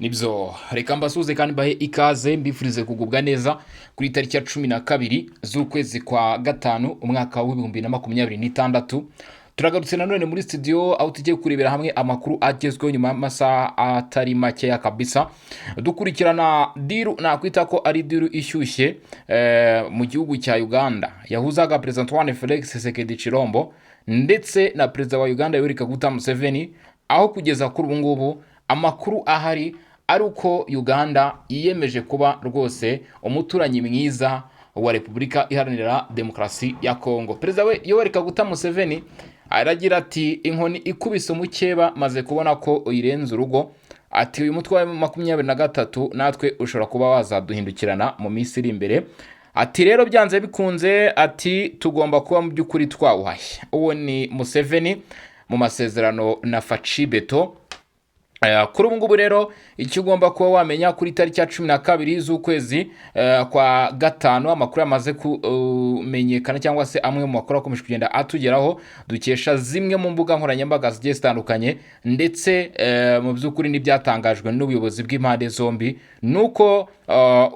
Nibyo, reka mbasuhuze kandi mbahe ikaze, mbifurize kugubwa neza kuri tariki ya 12 z'ukwezi kwa gatanu, umwaka w'2026. Turagarutse nanone muri studio, aho tugiye kurebera hamwe amakuru agezweho nyuma y'amasaha atari makeya kabisa dukurikirana deal nakwita ko ari deal ishyushye mu gihugu cya Uganda, yahuzaga Perezida Antoine Felix Tshisekedi Chilombo ndetse na Perezida wa Uganda Yoweri Kaguta Museveni, aho kugeza kuri ubu ngubu amakuru ahari ari uko Uganda yiyemeje kuba rwose umuturanyi mwiza wa Repubulika Iharanira Demokarasi ya Kongo. Perezida we Yoweri Kaguta Museveni aragira ati: "Inkoni ikubise umukeba maze kubona ko uyirenze urugo." Ati: "Uyu mutwe wa 23 natwe ushobora kuba wazaduhindukirana mu minsi iri imbere." Ati: "Rero byanze bikunze," ati, "tugomba kuba mu by'ukuri twawuhashye." Uwo ni Museveni mu masezerano na Fatshi Béton. Kuri ubu ngubu rero, icyo ugomba kuba wamenya kuri tariki ya 12 z'ukwezi kwa gatanu, amakuru yamaze kumenyekana cyangwa se amwe mu makuru akomeje kugenda atugeraho dukesha zimwe mu mbuga nkoranyambaga zigiye zitandukanye, ndetse mu by'ukuri n'ibyatangajwe n'ubuyobozi bw'impande zombi, ni uko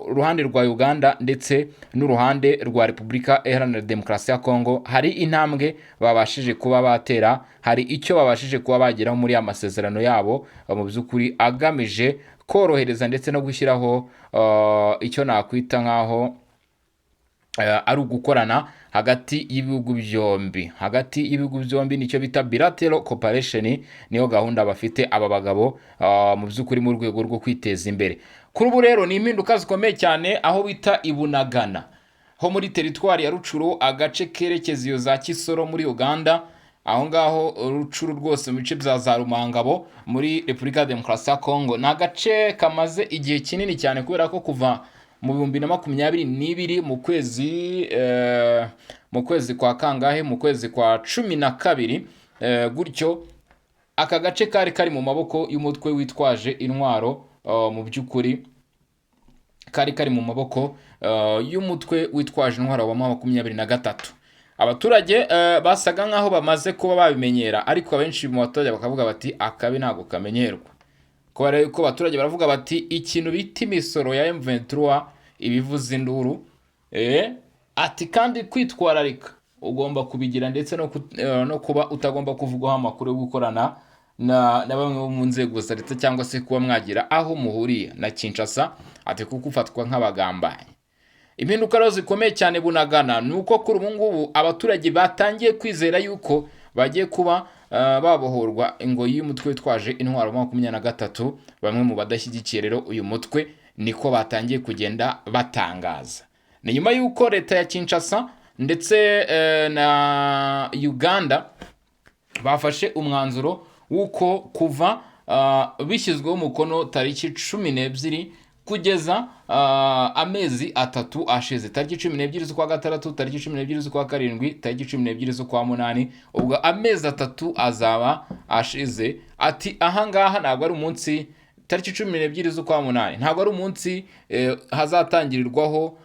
uruhande rwa Uganda ndetse n'uruhande rwa Repubulika Iharanira Demokarasi ya Kongo hari intambwe babashije kuba batera, hari icyo babashije kuba bageraho muri ya masezerano yabo, mu by'ukuri agamije korohereza ndetse no gushyiraho icyo nakwita nk'aho ari ugukorana hagati y'ibihugu byombi. Hagati y'ibihugu byombi nicyo bita bilateral cooperation, niyo gahunda bafite aba bagabo mu by'ukuri mu rwego rwo kwiteza imbere. Kuri ubu rero ni impinduka zikomeye cyane aho bita Ibunagana, ho muri teritwari ya Rutshuru, agace kerekeza iyo za Kisoro muri Uganda. Aho ngaho Rutshuru rwose, mu bice bya za Rumangabo muri Repubulika ya Demokarasi ya Kongo, ni agace kamaze igihe kinini cyane, kubera ko kuva mu 2022 mu kwezi kwa kangahe, mu kwezi kwa 12 gutyo, aka gace kari kari mu maboko y'umutwe witwaje intwaro. Mu by'ukuri kari kari mu maboko y'umutwe witwaje intwaro wa 23. Abaturage basaga nk'aho bamaze kuba babimenyera, ariko abenshi mu baturage bakavuga bati: "Akabi ntabwo kamenyerwa." Kubera yuko abaturage baravuga bati: "Ikintu bita imisoro ya M23 ibivuza induru." Ati: "Kandi kwitwararika ugomba kubigira, ndetse no kuba utagomba kuvugwaho amakuru yo gukorana na bamwe bo mu nzego za leta cyangwa se kuba mwagira aho muhuriye na Kinshasa," ati, "kuko ufatwa nk'abagambanyi." Impinduka rero zikomeye cyane Bunagana ni uko kuri ubu ngubu abaturage batangiye kwizera yuko bagiye kuba babohorwa ingoyi y'umutwe witwaje intwaro 23. Bamwe mu badashyigikiye rero uyu mutwe niko batangiye kugenda batangaza. Ni nyuma y'uko leta ya Kinshasa ndetse na Uganda bafashe umwanzuro w'uko kuva bishyizweho umukono tariki 12 kugeza amezi 3 ashize, tariki 12 z'ukwa gatandatu, tariki 12 z'ukwa karindwi, tariki 12 z'ukwa munani, ubwo amezi 3 azaba ashize. Ati: "Ahangaha ntabwo ari umunsi, tariki 12 z'ukwa munani ntabwo ari umunsi hazatangirirwaho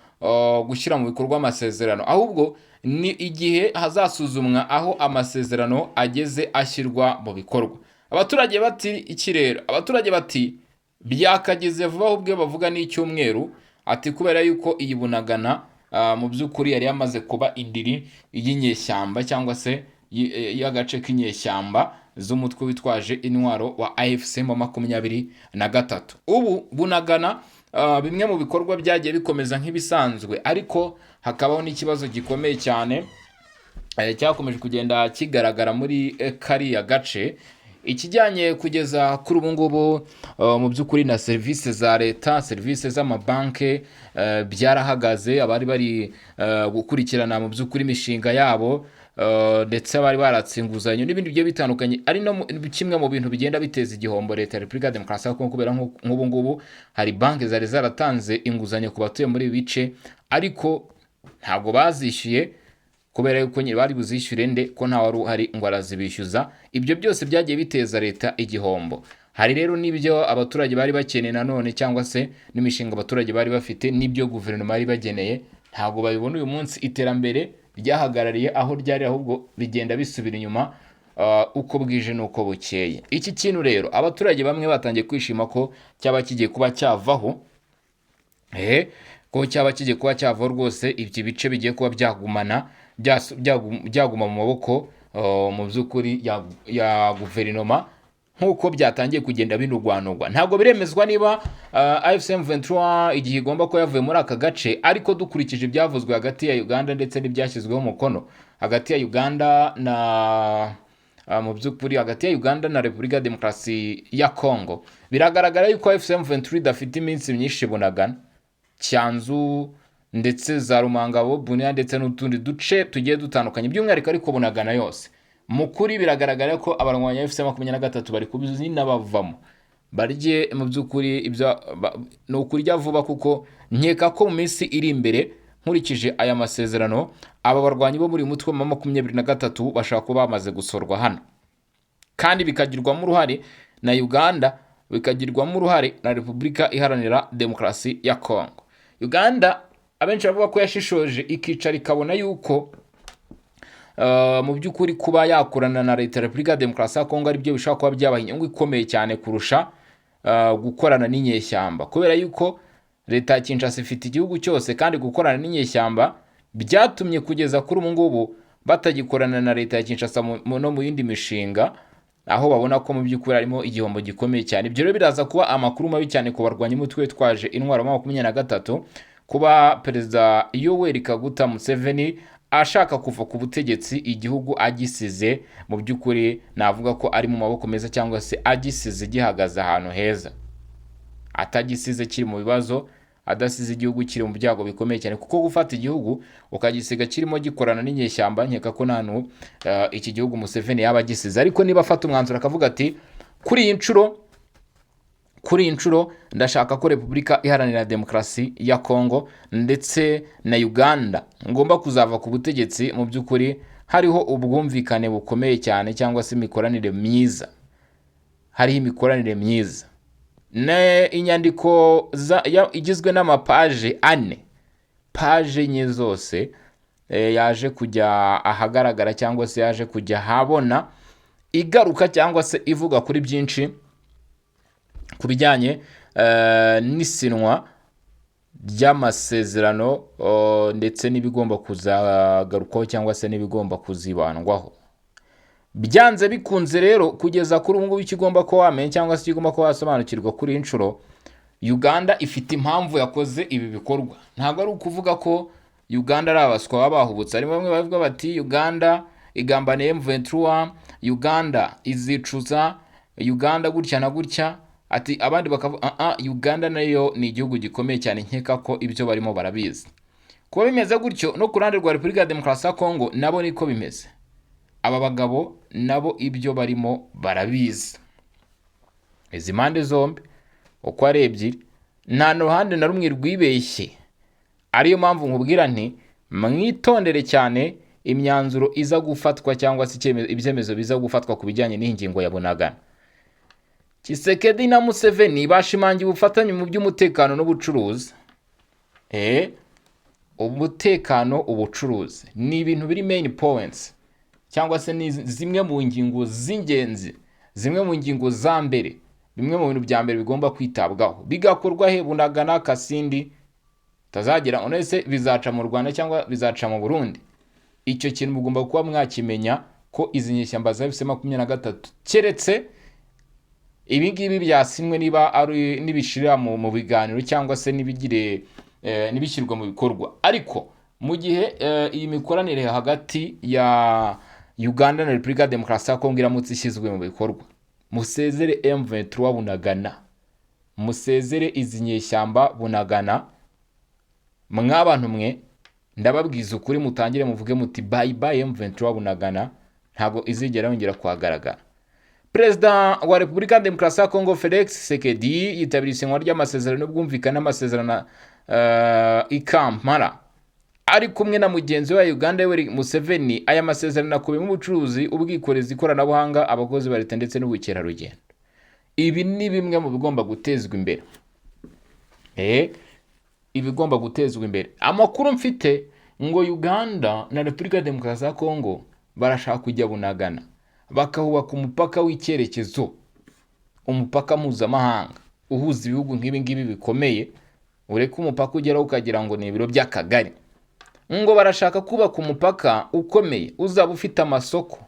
gushyira mu bikorwa amasezerano, ahubwo ni igihe hazasuzumwa aho amasezerano ageze ashyirwa mu bikorwa." Abaturage bati iki rero? Abaturage bati: "Byakageze vuba ahubwo iyo bavuga n'icyumweru." Ati: "Kubera yuko iyi Bunagana mu by'ukuri yari yamaze kuba indiri y'inyeshyamba cyangwa se y'agace k'inyeshyamba z'umutwe witwaje intwaro wa AFC 23." Ubu Bunagana bimwe mu bikorwa byagiye bikomeza nk'ibisanzwe, ariko hakabaho n'ikibazo gikomeye cyane cyakomeje kugenda kigaragara muri kariya gace, ikijyanye kugeza kuri ubu ngubu mu by'ukuri na serivisi za leta, serivisi z'amabanki byarahagaze. Abari bari gukurikirana mu by'ukuri imishinga yabo ndetse abari baratse inguzanyo n'ibindi bigiye bitandukanye, ari no kimwe mu bintu bigenda biteza igihombo leta ya Repubulika ya Demokarasi ya Kongo, kubera nk'ubu ngubu hari banki zari zaratanze inguzanyo ku batuye muri ibi bice, ariko ntabwo bazishyuye, kubera yuko nyine bari buzishyure nde ko nta wari uhari ngo arazibishyuza? Ibyo byose byagiye biteza leta igihombo. Hari rero n'ibyo abaturage bari bakeneye nanone, cyangwa se n'imishinga abaturage bari bafite n'ibyo guverinoma yari bageneye, ntabwo babibona uyu munsi. Iterambere ryahagarariye aho ryari, ahubwo rigenda bisubira inyuma. uko bwije n'uko bukeye. Iki kintu rero abaturage bamwe batangiye kwishima ko cyaba kigiye kuba cyavaho, ko cyaba kigiye kuba cyavaho rwose, ibyo bice bigiye kuba byagumana byaguma mu maboko mu by'ukuri ya guverinoma, nk'uko byatangiye kugenda binugwanugwa. Ntabwo biremezwa niba AFC M23 igihe igomba kuba yavuye muri aka gace, ariko dukurikije ibyavuzwe hagati ya Uganda ndetse n'ibyashyizweho umukono hagati ya Uganda na mu by'ukuri hagati ya Uganda na Repubulika ya Demokarasi ya Congo, biragaragara yuko AFC M23 idafite iminsi myinshi Bunagana, Cyanzu ndetse za Rumangabo, Bunia ndetse n'utundi duce tugiye dutandukanye, by'umwihariko ariko Bunagana yose. Mu kuri biragaragara ko abarwanya AFC 23 bari kubyina bavamo barye. Mu by'ukuri ibyo ni ukurya vuba, kuko nkeka ko mu minsi iri imbere, nkurikije aya masezerano, aba barwanyi bo muri uyu mutwe wa 23 bashobora kuba bamaze gusorwa hano, kandi bikagirwamo uruhare na Uganda, bikagirwamo uruhare na Repubulika Iharanira Demokarasi ya Congo. Uganda abenshi bavuga ko yashishoje, ikicara ikabona yuko mu by'ukuri kuba yakorana na leta ya Repubulika ya Demokarasi ya Congo aribyo bishobora kuba byabaha inyungu ikomeye cyane kurusha gukorana n'inyeshyamba, kubera yuko leta ya Kinshasa ifite igihugu cyose, kandi gukorana n'inyeshyamba byatumye kugeza kuri ubu ngubu batagikorana na leta ya Kinshasa no mu yindi mishinga, aho babona ko mu by'ukuri harimo igihombo gikomeye cyane. Ibyo rero biraza kuba amakuru mabi cyane ku barwanyi umutwe witwaje intwaro wa 23, kuba Perezida Yoweri Kaguta Museveni ashaka kuva ku butegetsi, igihugu agisize mu by'ukuri navuga ko ari mu maboko meza, cyangwa se agisize gihagaze ahantu heza, atagisize kiri mu bibazo, adasize igihugu kiri mu byago bikomeye cyane, kuko gufata igihugu ukagisiga kirimo gikorana n'inyeshyamba, nkeka ko nta hantu iki gihugu Museveni yaba agisize. Ariko niba afata umwanzuro akavuga ati kuri iyi nshuro ndashaka ko Repubulika Iharanira Demokarasi ya Kongo ndetse na Uganda ngomba kuzava ku butegetsi mu by'ukuri hariho ubwumvikane bukomeye cyane, cyangwa se imikoranire myiza, hariho imikoranire myiza. Ne inyandiko igizwe n'amapaje 4, paje 4 zose yaje kujya ahagaragara, cyangwa se yaje kujya ahabona, igaruka cyangwa se ivuga kuri byinshi ku bijyanye n'isinwa ry'amasezerano ndetse n'ibigomba kuzagarukwaho cyangwa se n'ibigomba kuzibandwaho byanze bikunze. Rero kugeza kuri ubu ngubu, ikigomba kuba wamenya cyangwa se ikigomba kuba wasobanukirwa kuri iyi nshuro, Uganda ifite impamvu yakoze ibi bikorwa. Ntabwo ari ukuvuga ko Uganda ari abaswa baba bahubutse. Harimo bamwe bavuga bati Uganda igambaniye M23, Uganda izicuza, Uganda gutya na gutya, ati abandi bakavuga ah ah, Uganda nayo ni igihugu gikomeye cyane, nkeka ko ibyo barimo barabizi. Kuba bimeze gutyo, no ku ruhande rwa Repubulika ya Demokarasi ya Kongo nabo niko bimeze. Aba bagabo nabo ibyo barimo barabizi. Izi mpande zombi uko ari ebyiri nta ruhande na rumwe rwibeshye, ariyo mpamvu nkubwira nti mwitondere cyane imyanzuro iza gufatwa cyangwa se ibyemezo biza gufatwa ku bijyanye n'iyi ngingo ya Bunagana. Tshisekedi na Museveni bashimangiye ubufatanye mu by'umutekano n'ubucuruzi. Umutekano, ubucuruzi ni ibintu biri main points, cyangwa se ni zimwe mu ngingo z'ingenzi, zimwe mu ngingo za mbere, bimwe mu bintu bya mbere bigomba kwitabwaho. Bigakorwa he? Bunagana, Kasindi, tazagera onese bizaca mu Rwanda cyangwa bizaca mu Burundi? Icyo kintu mugomba kuba mwakimenya ko izi nyeshyamba za AFC 23, keretse ibi ngibi byasinywe niba ari nibishirira mu biganiro cyangwa se nibigire nibishyirwa mu bikorwa, ariko mu gihe iyi mikoranire hagati ya Uganda na Repubulika ya Demokarasi ya Kongo iramutse ishyizwe mu bikorwa, musezere M23 Bunagana, musezere izi nyeshyamba Bunagana. Mwabantu mwe, ndababwiza ukuri, mutangire muvuge muti bye bye M23 Bunagana, ntabwo izigera yongera kuhagaragara. Perezida wa Repubulika ya Demokarasi ya Kongo Felix Tshisekedi yitabiriye isinywa ry'amasezerano y'ubwumvikane n'amasezerano i Kampala ari kumwe na mugenzi we wa Uganda Yoweri Museveni. Aya masezerano akubiyemo ubucuruzi, ubwikorezi, ikoranabuhanga, abakozi ba leta ndetse n'ubukerarugendo. Ibi ni bimwe mu bigomba gutezwa imbere, ibigomba gutezwa imbere. Amakuru mfite ngo Uganda na Repubulika ya Demokarasi ya Kongo barashaka kujya Bunagana. Bakahubaka umupaka w'icyerekezo, umupaka mpuzamahanga uhuza ibihugu nk'ibi ngibi bikomeye. Ureke umupaka ugeraho ukagira ngo ni ibiro by'akagari. Ngo barashaka kubaka umupaka ukomeye uzaba ufite amasoko,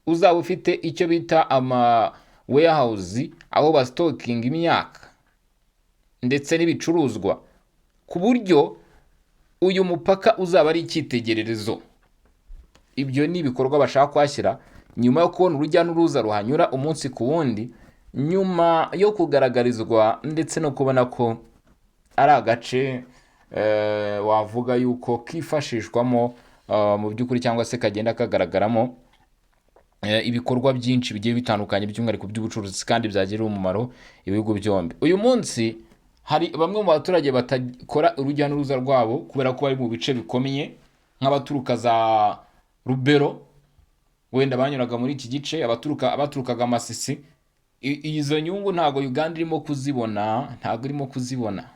uzaba ufite icyo bita ama warehouse, aho bastockinga imyaka ndetse n'ibicuruzwa, ku buryo uyu mupaka uzaba ari icyitegererezo. Ibyo ni ibikorwa bashaka kuhashyira nyuma yo kubona urujya n'uruza ruhanyura umunsi ku wundi, nyuma yo kugaragarizwa ndetse no kubona ko ari agace wavuga yuko kifashishwamo mu by'ukuri, cyangwa se kagenda kagaragaramo ibikorwa byinshi bigiye bitandukanye, by'umwihariko by'ubucuruzi, kandi byagirira umumaro ibihugu byombi. Uyu munsi hari bamwe mu baturage batakora urujya n'uruza rwabo kubera ko bari mu bice bikomeye, nk'abaturuka za Rubero wenda banyuraga muri iki gice, abaturukaga Masisi. Izo nyungu ntabwo Uganda irimo kuzibona, ntabwo irimo kuzibona.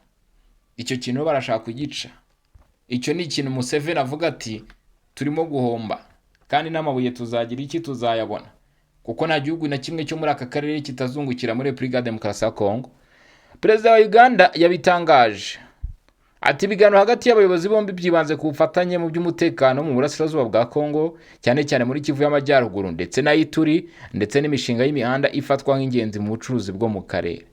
Icyo kintu barashaka kugica. Icyo ni ikintu Museveni avuga ati: "Turimo guhomba, kandi n'amabuye tuzagira iki? Tuzayabona", kuko nta gihugu na kimwe cyo muri aka karere kitazungukira muri Repubulika ya Demokarasi ya Kongo. Perezida wa Uganda yabitangaje ati: "Ibiganiro hagati y'abayobozi bombi byibanze ku bufatanye mu by'umutekano mu burasirazuba bwa Kongo, cyane cyane muri Kivu y'Amajyaruguru ndetse na Ituri, ndetse n'imishinga y'imihanda ifatwa nk'ingenzi mu bucuruzi bwo mu karere."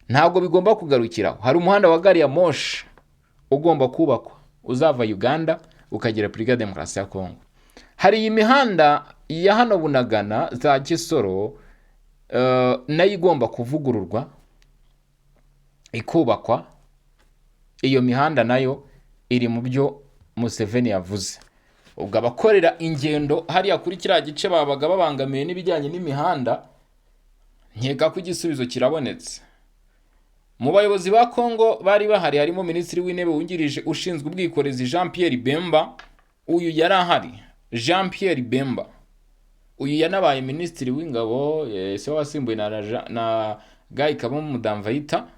Ntabwo bigomba kugarukiraho. Hari umuhanda wa gari ya moshi ugomba kubakwa uzava Uganda ukagera Repubulika ya Demokarasi ya Kongo. Hari iyi mihanda ya hano Bunagana, za Kisoro, nayo igomba kuvugururwa, ikubakwa. Iyo mihanda nayo iri mu byo Museveni yavuze. Ubwo abakorera ingendo hariya kuri kiriya gice babaga babangamiwe n'ibijyanye n'imihanda, nkeka ko igisubizo kirabonetse. Mu bayobozi ba Kongo bari bahari harimo Minisitiri w'Intebe wungirije ushinzwe ubwikorezi, Jean Pierre Bemba. Uyu yari ahari, Jean Pierre Bemba. Uyu yanabaye Minisitiri w'Ingabo, se wasimbuye na Guy Kabombo Muadiamvita.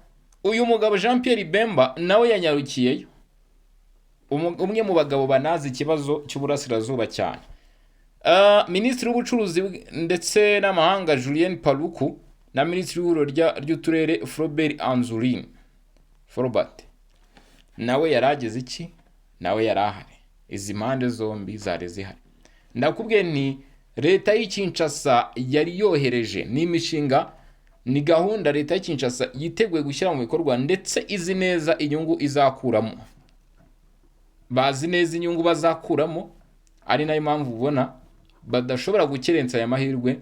Uyu mugabo Jean Pierre Bemba nawe yanyarukiyeyo. Umwe mu bagabo banazi ikibazo cy'uburasirazuba cyane. Minisitiri w'Ubucuruzi ndetse n'Amahanga, Julien Paluku, na Minisitiri w'Ihuriro ry'Uturere, Floribert Anzuluni Floribert, nawe yari ageze iki? Nawe yari ahari. Izi mpande zombi zari zihari. Ndakubwiye nti leta y'i Kinshasa yari yohereje, ni imishinga, ni gahunda leta y'i Kinshasa yiteguye gushyira mu bikorwa, ndetse izi neza inyungu izakuramo. Bazi neza inyungu bazakuramo, ari nayo mpamvu ubona badashobora gukerensa aya mahirwe.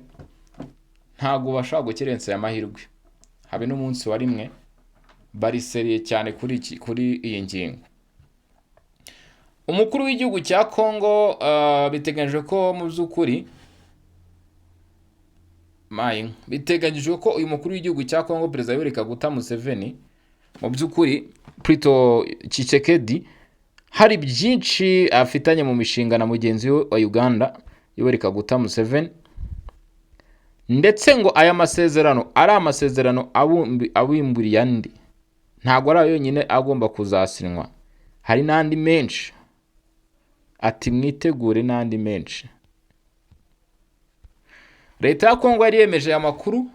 Ntabwo bashobora gukerensa aya mahirwe habe n'umunsi wa rimwe. Bariseriye cyane kuri iyi ngingo. Umukuru w'igihugu cya Kongo, biteganyijwe ko mu by'ukuri mayi biteganyijwe ko uyu mukuru w'igihugu cya Kongo, Perezida Yoweri Kaguta Museveni, mu by'ukuri plutôt Tshisekedi, hari byinshi afitanye mu mishinga na mugenzi we wa Uganda, Yoweri Kaguta Museveni, ndetse ngo aya masezerano ari amasezerano abimburiye andi. Ntabwo ari ayo yonyine agomba kuzasinywa, hari n'andi menshi. Ati: "Mwitegure n'andi menshi." Leta ya Kongo yari yemeje aya makuru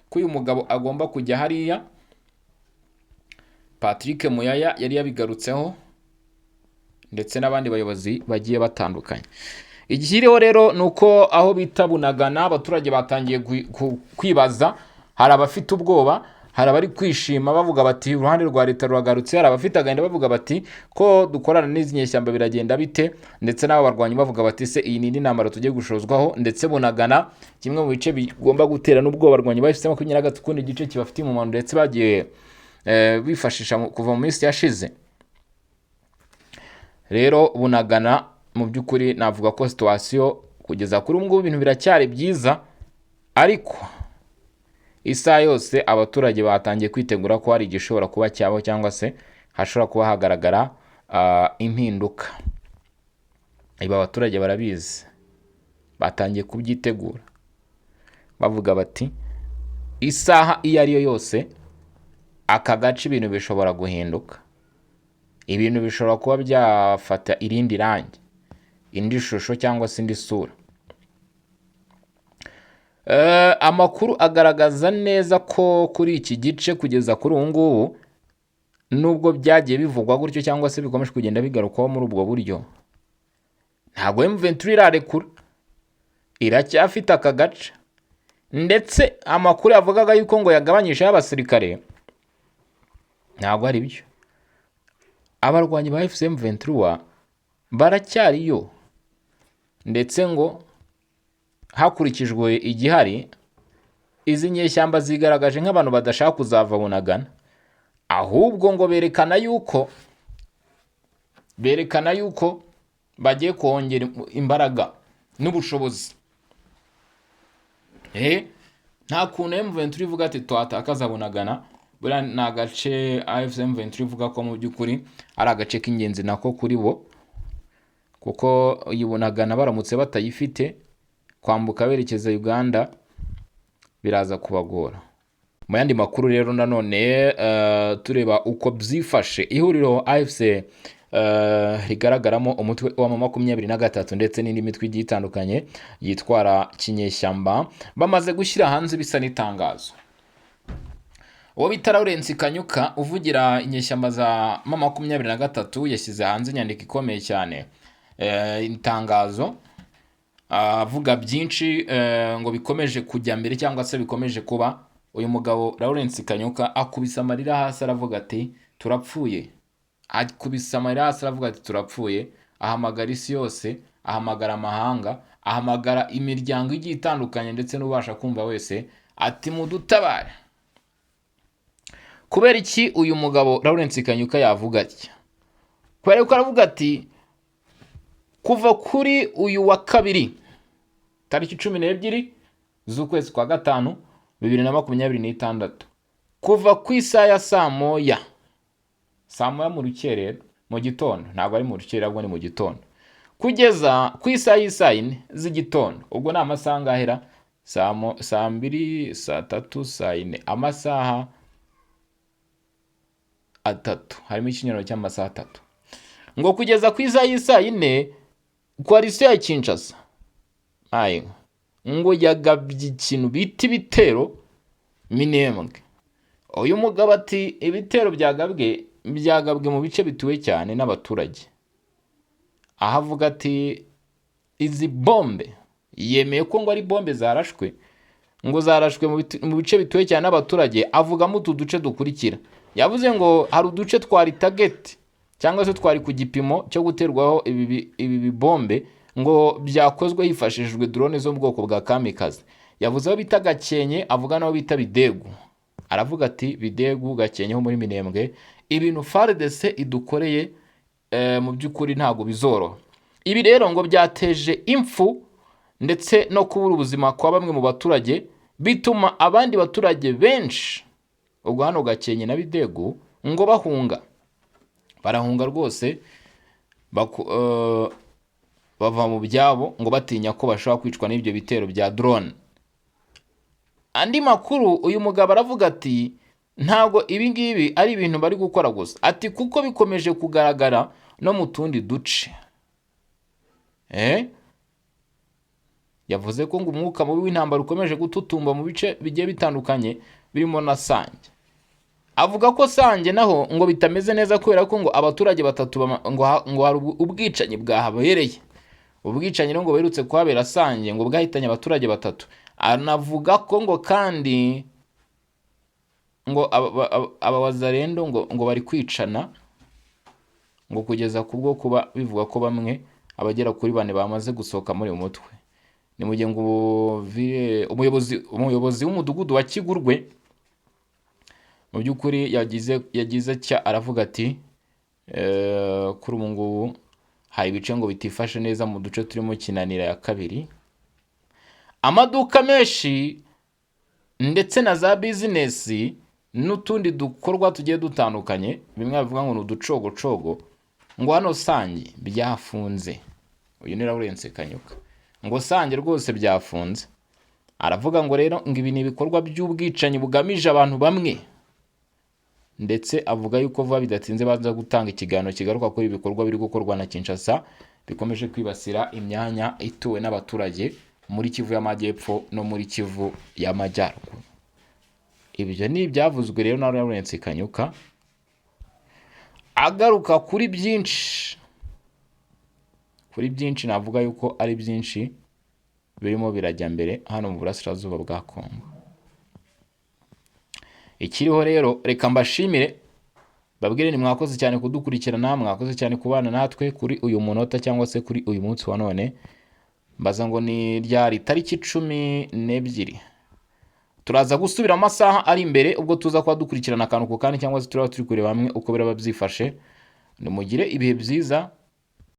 ko uyu mugabo agomba kujya hariya. Patrick Muyaya yari yabigarutseho, ndetse n'abandi bayobozi bagiye batandukanye. Ikiriho rero ni uko aho bita Bunagana abaturage batangiye kwibaza. Hari abafite ubwoba, hari abari kwishima bavuga bati: "Uruhande rwa leta ruragarutse." Hari abafite agahinda bavuga bati: "Ko dukorana n'izi nyeshyamba biragenda bite?" Ndetse n'abo barwanyi bavuga bati: "Se iyi ni indi ntambara tugiye gushozwaho?" Ndetse Bunagana, kimwe mu bice bigomba gutera n'ubwoba abarwanyi ba AFC 23, ukundi gice kibafitiye umumaro, ndetse bagiye bifashisha kuva mu minsi yashize. Rero Bunagana mu by'ukuri navuga ko situation kugeza kuri ubu ngubu ibintu biracyari byiza, ariko isaha yose abaturage batangiye kwitegura ko hari igishobora kuba cyabaho, cyangwa se hashobora kuba hagaragara impinduka. Ibi abaturage barabizi, batangiye kubyitegura, bavuga bati: "Isaha iyo ari yo yose aka gace ibintu bishobora guhinduka, ibintu bishobora kuba byafata irindi rangi, indi shusho cyangwa se indi sura." Amakuru agaragaza neza ko kuri iki gice kugeza kuri ubu ngubu, nubwo byagiye bivugwa gutyo cyangwa se bikomeje kugenda bigarukwaho muri ubwo buryo, ntabwo M23 irarekura, iracyafite aka gace. Ndetse amakuru yavugaga yuko ngo yagabanyijeho abasirikare ntabwo ari byo. Abarwanyi ba AFC M23 baracyariyo, ndetse ngo hakurikijwe igihari, izi nyeshyamba zigaragaje nk'abantu badashaka kuzava Bunagana, ahubwo ngo berekana yuko bagiye kongera imbaraga n'ubushobozi. Nta kuntu M23 ivuga ati twatakaza Bunagana. Buriya ni agace AFC M23 ivuga ko mu by'ukuri ari agace k'ingenzi nako kuri bo, kuko iyi Bunagana baramutse batayifite, kwambuka berekeza Uganda biraza kubagora. Mu yandi makuru rero nanone, tureba uko byifashe, ihuriro AFC rigaragaramo umutwe wa 23 ndetse n'indi mitwe igiye itandukanye yitwara kinyeshyamba, bamaze gushyira hanze ibisa n'itangazo. Uwo bita Lawrence Kanyuka uvugira inyeshyamba za M23 yashyize hanze inyandiko ikomeye cyane, itangazo avuga byinshi ngo bikomeje kujya mbere cyangwa se bikomeje kuba. Uyu mugabo Lawrence Kanyuka akubise amarira hasi, aravuga ati turapfuye. Akubise amarira hasi, aravuga ati turapfuye. Ahamagara isi yose, ahamagara amahanga, ahamagara imiryango igiye itandukanye ndetse n'ubasha kumva wese, ati mudutabare. Kubera iki uyu mugabo Lawrence Kanyuka yavuga atya? Kubera ko aravuga ati kuva kuri uyu wa kabiri tariki 12 z'ukwezi kwa gatanu 2026, kuva ku isaha ya saa moya, saa moya mu rukerera, mu gitondo, ntabwo ari mu rukerera ahubwo ni mu gitondo, kugeza ku isaha y'isaa yine z'igitondo. Ubwo ni amasaha angahera? Saa mbiri, saa tatu, saa yine, amasaha 3, harimo ikinyurano cy'amasaha 3. Ngo kugeza ku isaha y'isaa yine, coalition ya Kinshasa ayo ngo yagabye ikintu bita ibitero Minembwe. Uyu mugabo ati ibitero byagabwe mu bice bituwe cyane n'abaturage, aho avuga ati izi bombe, yemeye ko ngo ari bombe zarashwe, ngo zarashwe mu bice bituwe cyane n'abaturage. Avugamo utu duce dukurikira. Yavuze ngo hari uduce twari target cyangwa se twari ku gipimo cyo guterwaho ibi bibombe ngo byakozwe hifashishijwe drone zo mu bwoko bwa kamikaze. Yavuze aho bita Gakenke, avuga n'aho bita Bidegu. Aravuga ati Bidegu, Gakenke ho muri Minembwe, ibintu FARDC idukoreye mu by'ukuri ntabwo bizoroha. Ibi rero ngo byateje impfu ndetse no kubura ubuzima kwa bamwe mu baturage, bituma abandi baturage benshi, ubwo hano Gakenke na Bidegu, ngo bahunga, barahunga rwose, bava mu byabo ngo batinya ko bashobora kwicwa n'ibyo bitero bya drone. Andi makuru, uyu mugabo aravuga ati ntabwo ibi ngibi ari ibintu bari gukora gusa, ati kuko bikomeje kugaragara no mu tundi duce. Yavuze ko ngo umwuka mubi w'intambara ukomeje gututumba mu bice bigiye bitandukanye birimo na Sange. Avuga ko Sange naho ngo bitameze neza, kubera ko ngo abaturage batatu ngo hari ubwicanyi bwahabereye. Ubwicanyi rero ngo buherutse kuhabera Sange ngo bwahitanye abaturage batatu. Anavuga ko ngo kandi ngo aba wazalendo ngo bari kwicana, ngo kugeza ku bwo kuba bivuga ko bamwe, abagera kuri bane, bamaze gusohoka muri uyu mutwe. Ni mu gihe ngo umuyobozi w'umudugudu wa Kigurwe mu by'ukuri yagize atya aravuga ati kuri ubu ngubu hari ibice ngo bitifashe neza mu duce turimo Kinanira ya kabiri, amaduka menshi ndetse na za bizinesi n'utundi dukorwa tugiye dutandukanye, bimwe bavuga ngo ni uducogocogo, ngo hano Sange byafunze. Uyu ni Lawrence Kanyuka, ngo Sange rwose byafunze. Aravuga ngo rero ngo ibi ni ibikorwa by'ubwicanyi bugamije abantu bamwe, ndetse avuga yuko vuba bidatinze baza gutanga ikiganiro kigaruka kuri ibi bikorwa biri gukorwa na Kinshasa bikomeje kwibasira imyanya ituwe n'abaturage. muri Kivu y'Amajyepfo no muri Kivu y'Amajyaruguru. Ibyo ni ibyavuzwe rero na Lawrence Kanyuka, agaruka kuri byinshi, kuri byinshi. Navuga yuko ari byinshi birimo birajya mbere hano mu burasirazuba bwa Kongo. Ikiriho rero, reka mbashimire, babwire ni mwakoze cyane kudukurikirana, mwakoze cyane kubana natwe kuri uyu munota cyangwa se kuri uyu munsi wa none. Mbaza ngo ni ryari tariki 12. Turaza gusubira amasaha ari imbere, ubwo tuza kuba dukurikirana akantu ku kandi, cyangwa se turaba turi kureba hamwe uko biraba byifashe. Nimugire ibihe byiza.